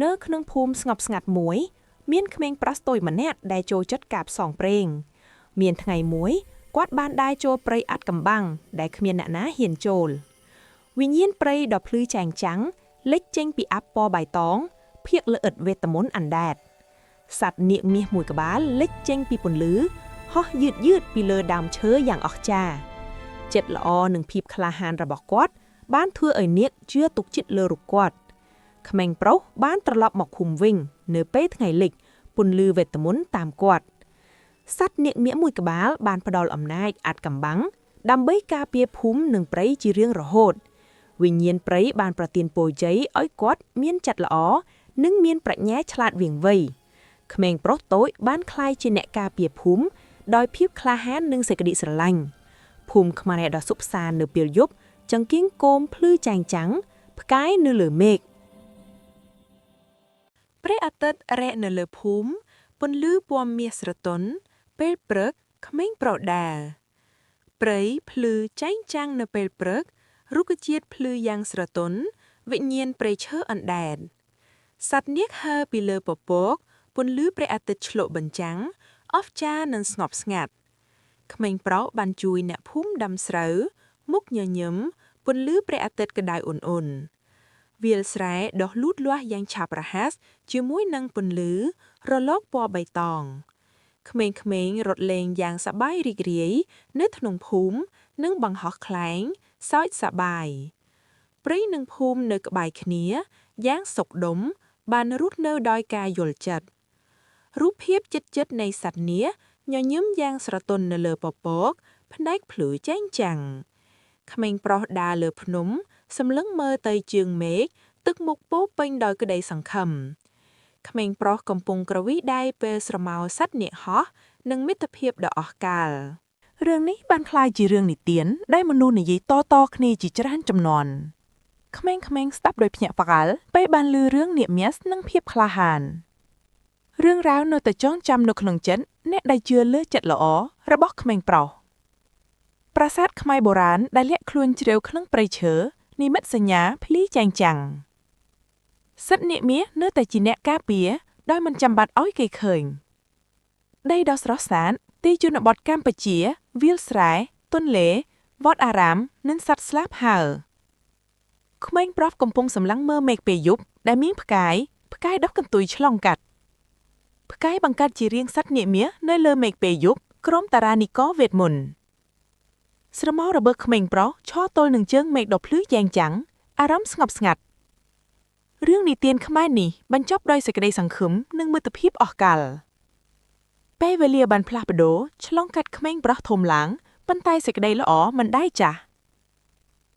នៅក្នុងភូមិស្ងប់ស្ងាត់មួយ មានក្មេងប្រុសតូចម្នាក់ដែលចូលចិត្តការផ្សងព្រេង មានថ្ងៃមួយគាត់បានដើរចូលព្រៃអាថ៌កំបាំងដែលគ្មានអ្នកណាហ៊ានចូលវិញ្ញាណព្រៃដ៏ភ្លឺចែងចាំងលេចចេញពីអាប់ពណ៌បៃតងភាកល្អិតវេទមន្តអណ្ដែតសត្វនាគមាសមួយក្បាលលេចចេញពីពន្លឺហោះយឺតយឺតពីលើដើមឈើយ៉ាងអស្ចារ្យចិត្តល្អនិងភាពក្លាហានរបស់គាត់បានធ្វើឲ្យនាគជឿទុកចិត្តលើរូបគាត់ ក្មេងប្រុសបានត្រឡប់មកឃុំវិញ នៅពេលថ្ងៃលិចពន្លឺវេទមន្តតាមគាត់សត្វនាគមាសមួយក្បាលបានផ្ដល់អំណាចអាថ៌កំបាំងដើម្បីការពារភូមិនិងព្រៃជារៀងរហូតវិញ្ញាណព្រៃបានប្រទានពរជ័យឲ្យគាត់មានចិត្តល្អនិងមានប្រាជ្ញាឆ្លាតវៀងវៃក្មេងប្រុសតូចបានក្លាយជាអ្នកការពារភូមិដោយភាពក្លាហាននិងសេចក្តីស្រឡាញ់ភូមិខ្មែរដ៏សុខសាន្តនៅពេលយប់ចង្គៀងគោមភ្លឺចែងចាំងផ្កាយនៅលើមេឃ ព្រះអាទិត្យរះនៅលើភូមិពន្លឺពណ៌មាសស្រទន់ពេលព្រឹកក្មេងប្រុសដើរព្រៃភ្លឺចែងចាំងនៅពេលព្រឹករុក្ខជាតិភ្លឺយ៉ាងស្រទន់វិញ្ញាណព្រៃឈើអណ្ដែតសត្វនាគហើរពីលើពពកពន្លឺព្រះអាទិត្យឆ្លុះបញ្ចាំងអស្ចារ្យនិងស្ងប់ស្ងាត់ក្មេងប្រុសបានជួយអ្នកភូមិដាំស្រូវមុខញញឹមពន្លឺព្រះអាទិត្យក្តៅអ៊ុនៗវាលស្រែដុះលូតលាស់យ៉ាងឆាប់រហ័ស ជាមួយនឹងពន្លឺរលកពណ៌បៃតងក្មេងៗរត់លេងយ៉ាងសប្បាយរីករាយនៅក្នុងភូមិនិងបង្ហោះខ្លែងសើចសប្បាយព្រៃនិងភូមិនៅក្បែរគ្នាយ៉ាងសុខដុមបានរស់នៅដោយការយល់ចិត្តរូបភាពចិត្តចិត្តនៃសត្វនាគញញឹមយ៉ាងស្រទន់នៅលើពពកផ្នែកភ្លឺចែងចាំងក្មេងប្រុសដើរលើភ្នំសម្លឹងមើលទៅជើងមេឃទឹកមុខពោរពេញដោយក្តីសង្ឃឹម ក្មេងប្រុសកំពុងគ្រវីដៃពេលស្រមោលសត្វនាគហោះនិងមិត្តភាពដ៏អស្ចារ្យ រឿងនេះបានក្លាយជារឿងនិទានដែលមនុស្សនិយាយតៗគ្នាជាច្រើនជំនាន់ក្មេងៗស្ដាប់ដោយភ្ញាក់ផ្អើលពេលបានឮរឿងនាគមាសនិងភាពក្លាហានរឿងរ៉ាវនៅតែចងចាំនៅក្នុងចិត្តអ្នកដែលជឿលើចិត្តល្អរបស់ក្មេងប្រុសប្រាសាទខ្មែរបុរាណដែលលាក់ខ្លួនជ្រៅក្នុងព្រៃឈើនិមិត្តសញ្ញាភ្លីចែងចាំងសិទ្ធិនាគមាសនៅតែជាអ្នកការពារដោយមិនចាំបាច់ឲ្យគេឃើញដីដ៏ស្រស់ស្អាតទីជនបទកម្ពុជា វាលស្រែទន្លេវត្តអារាម និងសត្វស្លាបហើរក្មេងប្រុសកំពុងសម្លឹងមើលមេឃពេលយប់ដែលមានផ្កាយផ្កាយដុះកន្ទុយឆ្លងកាត់ផ្កាយបង្កើតជារាងសត្វនាគមាសនៅលើមេឃពេលយប់ក្រុមតារានិករវេទមន្តស្រមោលរបស់ក្មេងប្រុសឈរទល់នឹងជើងមេឃដ៏ភ្លឺចែងចាំងអារម្មណ៍ស្ងប់ស្ងាត់រឿងនិទានខ្មែរនេះបញ្ចប់ដោយសេចក្តីសង្ឃឹមនិងមិត្តភាពអស់កល ពេលវេលាបានផ្លាស់ប្ដូរឆ្លងកាត់ក្មេងប្រុសធំឡើងប៉ុន្តែសេចក្តីល្អមិនដែលចាស់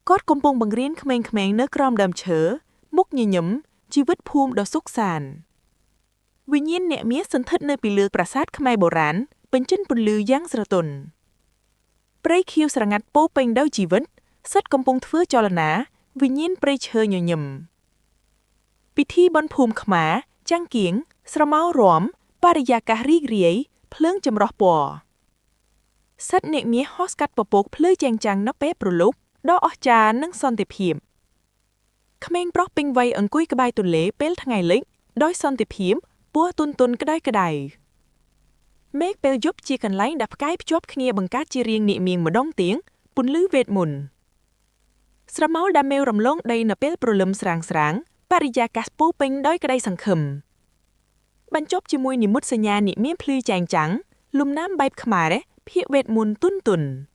គាត់កំពុងបង្រៀនក្មេងៗនៅក្រោមដើមឈើមុខញញឹមជីវិតភូមិដ៏សុខសាន្តវិញ្ញាណអ្នកមាសសន្ធិដ្ឋនៅពីលើប្រាសាទខ្មែរបុរាណបញ្ចិនពន្លឺយ៉ាងស្រទន់ព្រៃខៀវស្រងាត់ពោរពេញដោយជីវិតសត្វកំពុងធ្វើចលនាវិញ្ញាណព្រៃឈើញញឹមពិធីបុណ្យភូមិខ្មែរចាំងគៀងស្រមោលរំបរិយាកាសរីករាយភ្លើងចម្រុះពណ៌សត្វនាគមាសហោះស្កាត់ពពកភ្លឺចែងចាំងនៅពេលព្រលប់ដ៏អស្ចារ្យនិងសន្តិភាពក្មេងប្រុសពេញវ័យអង្គុយក្បែរទន្លេពេលថ្ងៃលិចដោយសន្តិភាពពណ៌ទុនទុនក្តៅក្តៅមេឃពេលយប់ជាកន្លែងដែលផ្កាយភ្ជាប់គ្នាបង្កើតជារាងនាគមៀងម្ដងទៀងពន្លឺវេទមន្តស្រមោលដែលមេវរំលងដីនៅពេលព្រលឹមស្រាងស្រាងបរិយាកាសពោរពេញដោយក្តីសង្ឃឹម បញ្ចប់ជាមួយនិមិត្តសញ្ញានិមានភ្លឺចែងចាំងលំនាំបែបខ្មែរភាគវេទមន្តទុនទុន។